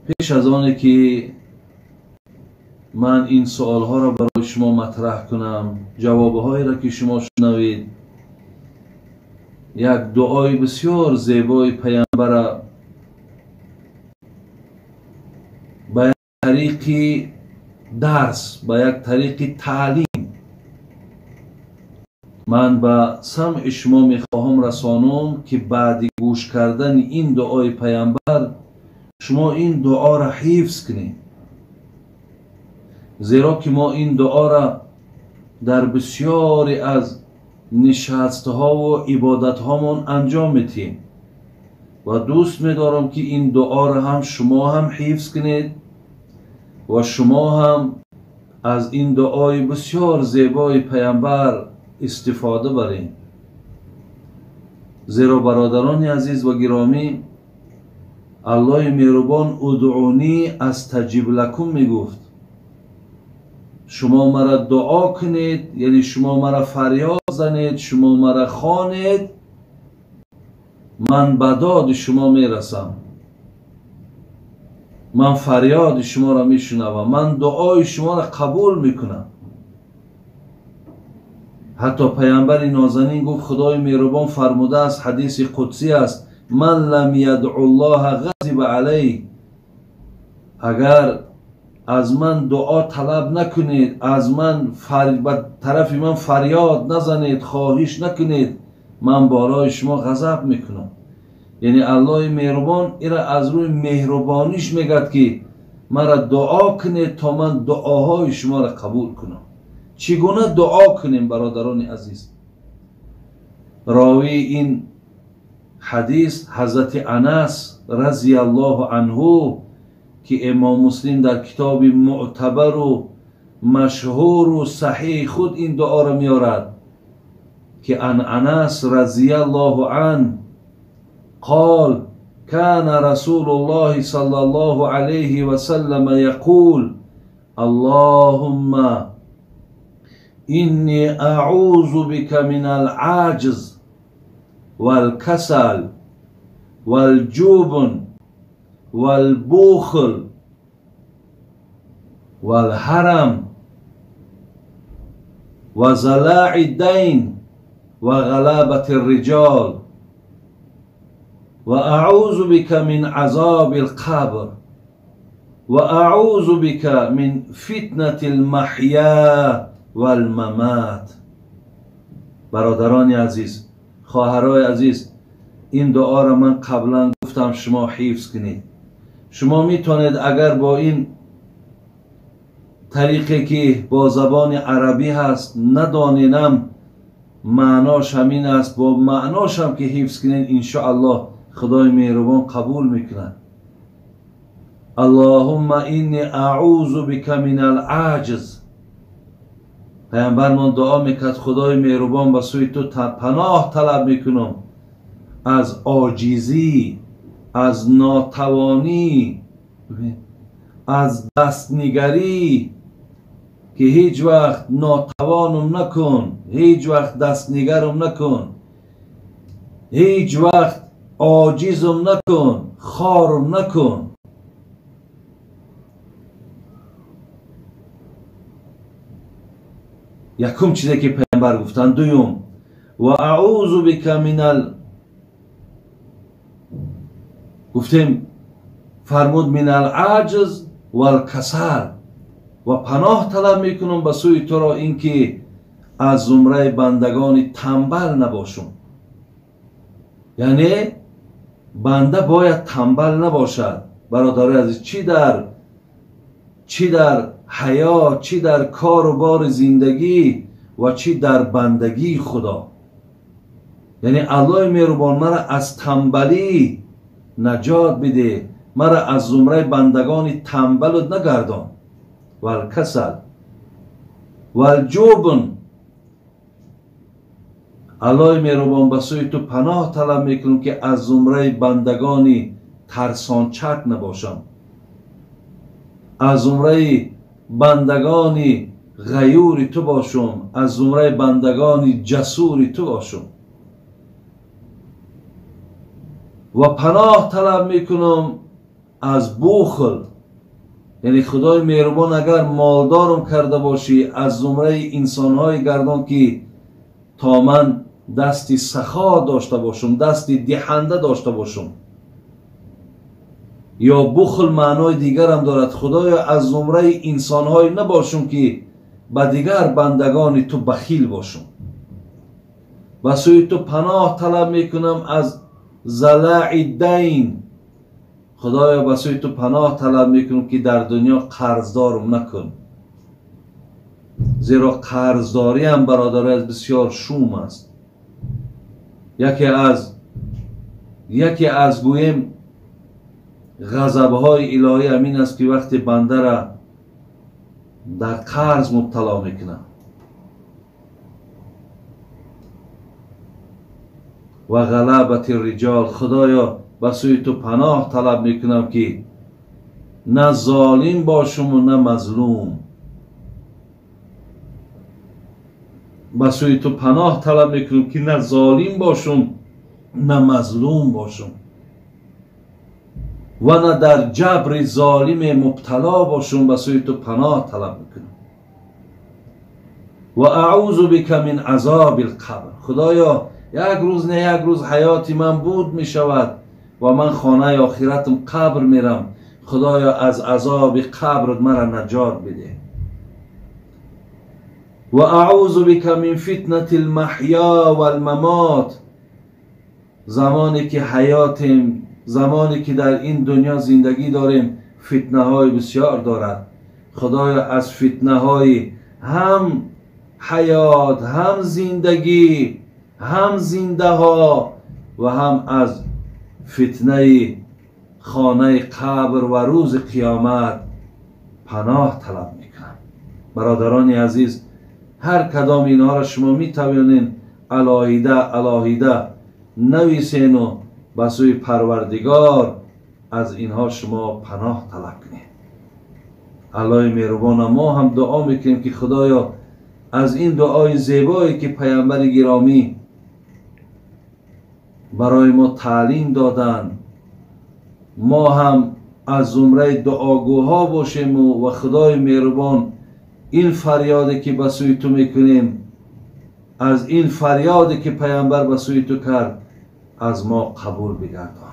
Пеш аз оне ки ман ин суолҳоро барои шумо матраҳ кунам, ҷавобҳоеро ки шумо шунавед, як дуои бисёр зебои паямбара ба як тариқи дарс, ба як тариқи таълим ман ба самъи шумо мехоҳам расонам, ки баъди гӯш кардани ин дуои паямбар шумо ин дуоро ҳифз кунед, зеро ки мо ин дуоро дар бисёре аз нишастҳову ибодатҳомон анҷом медиҳем ва дӯст медорам, ки ин дуоро ҳам шумо ҳам ҳифз кунед ва шумо ҳам аз ин дуои бисёр зебои паямбар истифода баред. Зеро бародарони азиз ва гиромӣ, Аллоҳи меҳрубон удъунӣ астаҷиб лакум мегуфт. Шумо мара дуо кунед, яъне шумо мара фарёд занед, шумо мара хонед, ман ба доди шумо мерасам, ман фарёди шуморо мешунавам, ман дуои шуморо қабул мекунам. Ҳатто паямбари нозанин гуфт, Худои меҳрубон фармудааст, ҳадиси қудсӣ аст, ман лам ядъу ллоҳа ғазиба алайҳ, агар аз ман дуо талаб накунед, аз ман ба тарафи ман фарёд назанед, хоҳиш накунед, ман болои шумо ғазаб мекунам. Яъне Аллоҳи меҳрубон ира аз рӯи меҳрубониш мегӯяд, ки мара дуо кунед то ман дуоҳои шуморо қабул кунам. Чӣ гуна дуо кунем, бародарони азиз? Ровии ин ҳадис ҳазрати Анас разияллоҳу анҳу, ки имом Муслим дар китоби муътабару машҳуру саҳиҳи худ ин дуоро меорад, ки ан Анас разияллоҳу ан қол кана расулуллоҳи саллаллоҳу алайҳи васаллама яқул аллоҳумма инни аъузу бика минал аҷз валкасал валҷубн валбухл валҳарам ва залаи дайн ва ғалабати риҷол ва аъузу бика мин азоби лқабр ва аъузу бика мин фитнати лмаҳя валмамат. Бародарони азиз, хоҳарои азиз, ин дуоро ман қаблан гуфтам, шумо ҳифз кунед. Шумо метавонед агар бо ин тариқе ки бо забони арабӣ ҳаст надоненам, маънош ҳамин аст, бо маъношам ки ҳифз кунед, иншоаллоҳ Худои меҳрубон қабул мекунад. Аллоҳумма инни аъузу бика минал аҷз. Паямбармон дуо мекард, Худои меҳрубон, ба сӯи ту паноҳ талаб мекунам аз оҷизӣ, аз нотавонӣ, аз дастнигарӣ, ки ҳеҷ вақт нотавонум накун, ҳеҷ вақт дастнигарум накун, ҳеҷ вақт оҷизум накун, хорум накун. Якум чизе ки паямбар гуфтанд. Дуюм, ва аъузу бика минал, гуфтем фармуд минал аҷз валкасал, ва паноҳ талаб мекунам ба сӯи туро ин ки аз зумраи бандагони тамбал набошам. Яъне банда бояд тамбал набошад. Бародарои азиз, чӣ дар ҳаёт, чӣ дар кору бори зиндагӣ ва чӣ дар бандагии Худо. Яъне Аллоҳи меҳрубон мара аз тамбалӣ наҷот бидеҳ, мара аз зумраи бандагони тамбалу нагардон. Валкасал валҷубн, Аллоҳи меҳрубон ба сӯи ту паноҳ талаб мекунам, ки аз зумраи бандагони тарсончак набошам, аз зумраи бандагони ғаюри ту бошам, аз зумраи бандагони ҷасури ту бошам. Ва паноҳ талаб мекунам аз бухл, яъне Худои меҳрубон, агар молдорам карда бошӣ, аз зумраи инсонҳое гардон ки то ман дасти сахо дошта бошам, дасти диҳанда дошта бошам. Ё бухл маънои дигарам дорад. Худоё, аз зумраи инсонҳое набошам ки ба дигар бандагони ту бахил бошам. Ба сӯи ту паноҳ талаб мекунам аз залаи дайн. Худоё, ба сӯи ту паноҳ талаб мекунам ки дар дунё қарздорам накун, зеро қарздориам, бародари аз, бисёр шум аст. Яке аз гӯем ғазабҳои илоҳӣ ҳамин аст ки вақте бандара дар қарз мубтало мекунад ва ғалабати риҷол. Худоё, ба сӯи ту паноҳ талаб мекунам ки на золим бошуму на мазлум. Ба сӯи ту паноҳ талаб мекунам ки на золим бошум, на мазлум бошум ва на дар ҷабри золиме мубтало бошум. Ба сӯи ту паноҳ талаб мекунам. Ва аъузу бика мин азоби лқабр. Худоё, як рӯз не як рӯз ҳаёти ман буд мешавад ва ман хонаи охиратам қабр мерам. Худоё, аз азоби қабрат мара наҷот бидеҳ. Ва аъузу бика мин фитнати лмаҳё валмамот. Замоне ки ҳаётем, замоне ки дар ин дунё зиндагӣ дорем, фитнаҳои бисёр дорад. Худоё, аз фитнаҳои ҳам ҳаёт, ҳам зиндагӣ, ҳам зиндаҳо ва ҳам аз фитнаи хонаи қабр ва рӯзи қиёмат паноҳ талаб мекунам. Бародарони азиз, ҳар кадом инҳоро шумо метавонед алоҳида алоҳида нависену ба сӯи Парвардигор аз инҳо шумо паноҳ талаб кунед. Аллоҳи меҳрубона, мо ҳам дуо мекунем ки Худоё, аз ин дуои зебое ки паямбари гиромӣ барои мо таълим доданд, мо ҳам аз зумраи дуогӯҳо бошему ва Худои меҳрубон ин фарёде ки ба сӯи ту мекунем, аз ин фарёде ки паямбар ба сӯи ту кард, аз мо қабул бигардон.